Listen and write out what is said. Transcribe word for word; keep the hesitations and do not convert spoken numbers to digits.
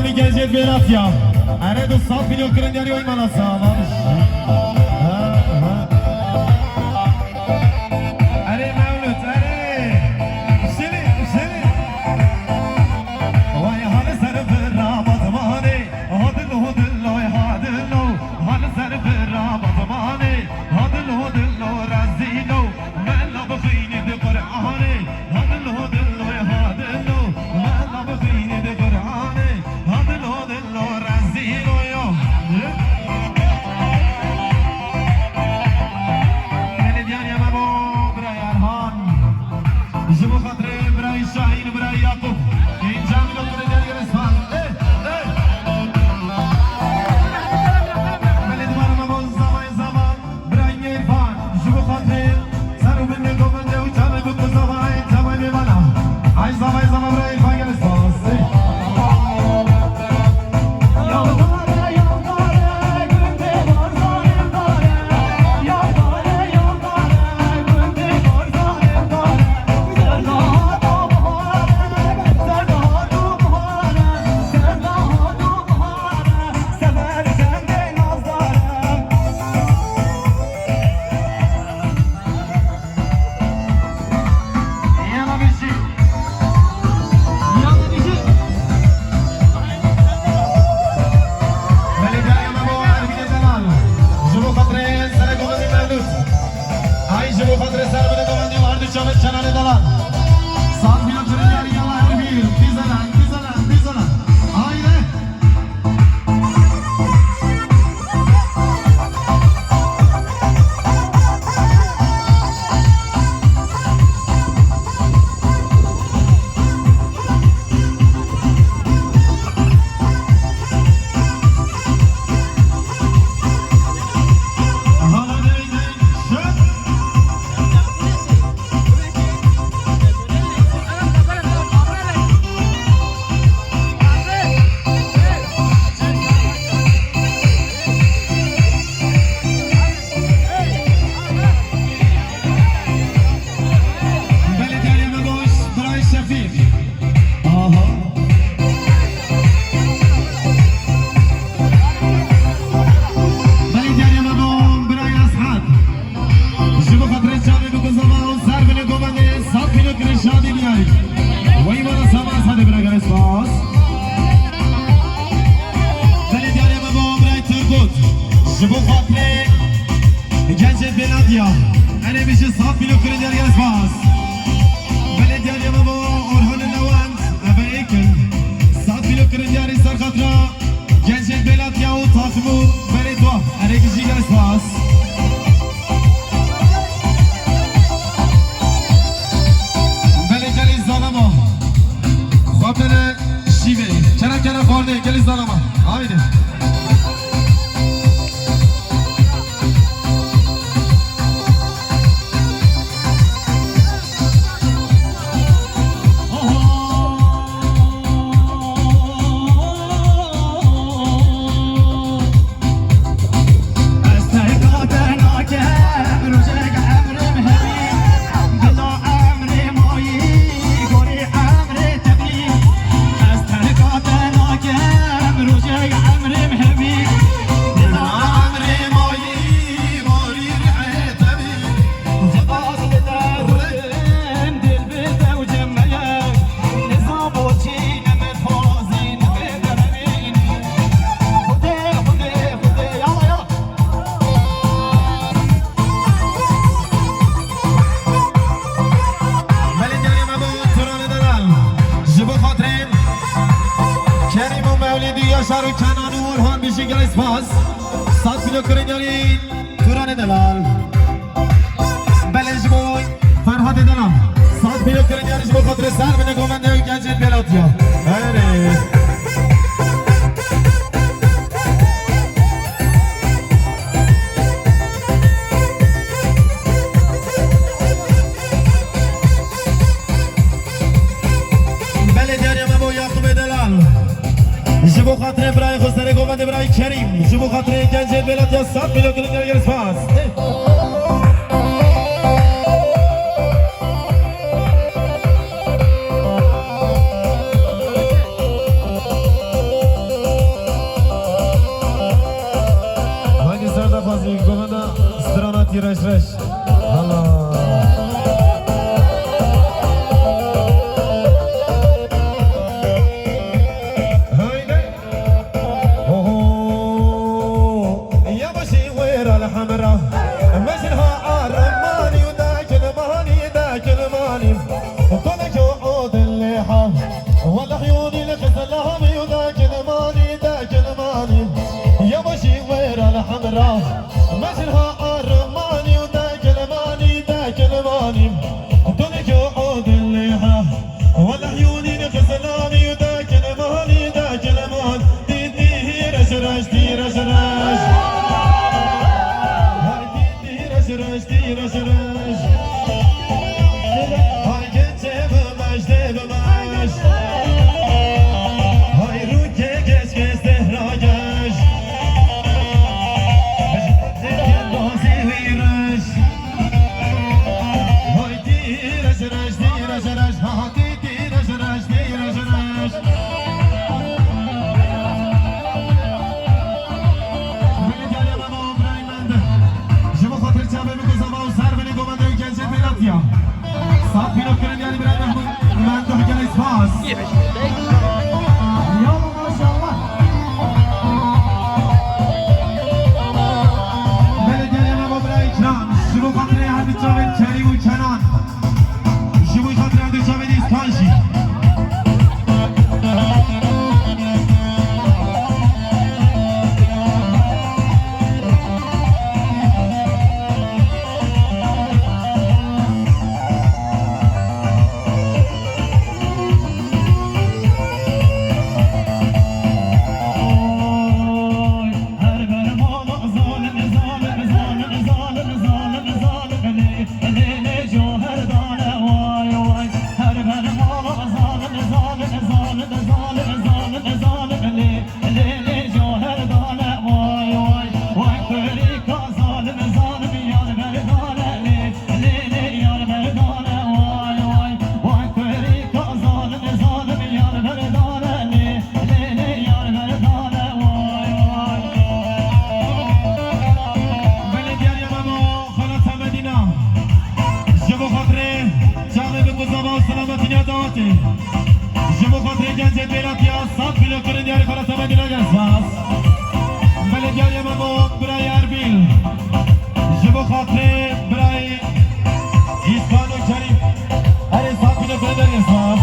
Li gel jê bêlatiya. Erê du sed milyon kirin yarî oy mala sağlam. Ha, ha. Erê Mevlût, erê. Şili, şili. Vay hali ser vira batmanê. Hadil, hadil, oy hadil, o. Hali ser vira batmanê. Hadil, hadil, o rezîl, o. Mela bixînî di Qur'anê. Hadil, hadil, oy hadil, o. Mela bixînî di Qur'anê. Hadil, hadil, o rezîl, o ya. Gelê diyarê me bo, birayê Erhan. Ji bo xatirê birayê Şahîn, birayê Yakup. Înca min û birayê diyarê me spas. Ê, ê. Belê diyarê me bo, zaman, zaman. Birayê Îrfan, ji bo xatirê ser û binê govende û çavê bi ku zavayê, çavê bê bala. Ay zavay zava birayê Îrfan gelê spas. Yana bijî. Yana bijî. Belediye yana bo Erbilê delal. Ji bo xatirê serê govendê Mevlût. Ay ji bo xatirê serê govendê û her du çavê Çenanê delal. Saz bîna kirî yarî yala Erbil. Bizalan, bizalan, bizalan. Haydi. Belediye me boş, Bray Şefîk. Aha. Belediye me bo, Bray Esad. Ji bo xatirê çavê bi ku zava û ser binê govendê sed kîlo kirê şadî diyayî. Wey wala sava Esadê bira gelê spas. Belê diyarê me bo birayê Turgut. Ji bo xatirê gencê Belediya. Erê bijî sed kîlo kirê diyarî gelê spas. Belê diyarê me bo Orhanê Newend. Eve êkin. Sed kîlo kirê diyarî ser xatira. Gencên Belediya û takîm û berê dua. Erê bijî gelê spas. Belê gelê zalama. Xwe bere şîvê. Kere kere xwarinê gelê zalama. Haydi. Belediye me bo Turanê delal. Ji bo xatirê Kerîm û Mewlîd û Yaşar û Kenan û Orhan bijî gelek spas. Sed kîlo kirê diyarî Turanê delal. Belê ji bo Ferhatê delal. Sed kîlo kirê diyarî ji bo xatirê ser binê govendê û gencên Belediya. Erê. Belê diyarê me bo Yaqûbê delal. Ji bo xatirê birayê xwe serê govendê birayê Kerîm. Ji bo xatirê gencê Belediya sed kîlo kirin gelgel spas. Reş reş. Hala. Haydi. Oho. Ya başî wêra li hemra. Mejin ha armanî û da kilmanî, da kilmanî. Tolekî û dilê ha. Wela hiyûnî li xizilamî û da kilmanî, da kilmanî. Ya başî wêra li hemra. Mejin ha armanî û da kilmanî, da kilmanî. Tolekî û dilê ha. Wela hiyûnî li xizilamî û da kilmanî, da kilman. Dî dî hîreş reş, dîreş reş. Hay dî dî hîreş reş, dîreş reş. Hay gençê bimeş, dê bimeş. Hay rûkê geç, geç, zehra geç. Dê bazî wî reş. Hay dî reş reş, dî reş reş, ha ha dî dî reş reş, dî reş reş. Belediye Memo Ibrahim Mende. Ji bo xatir çavê min ku zava û ser binê gomende û gencê pêlatiya. Sat pîrok kirin yani Ibrahim Mehmud Mende, gelek spas. Ya maşallah. Belediye Memo Ibrahim Kiram. Ji bo xatirê her du çavên Kerîm û Kenan. Ji bo xatirê her du çavên Îskan jî. Belediye Memo, Xalat Hemedîna. Ji bo xatirê çavê bi ku zava û selametî ya dawetê. Ji bo xatirê gencê pêlatiya sat pîlokirin diyarê Xalat Hemedîna gel spas. Belediye Memo, birayê Erbîl. Ji bo xatirê birayê Îskan û Kerîm. Erê sat pîlokirin diyarê spas.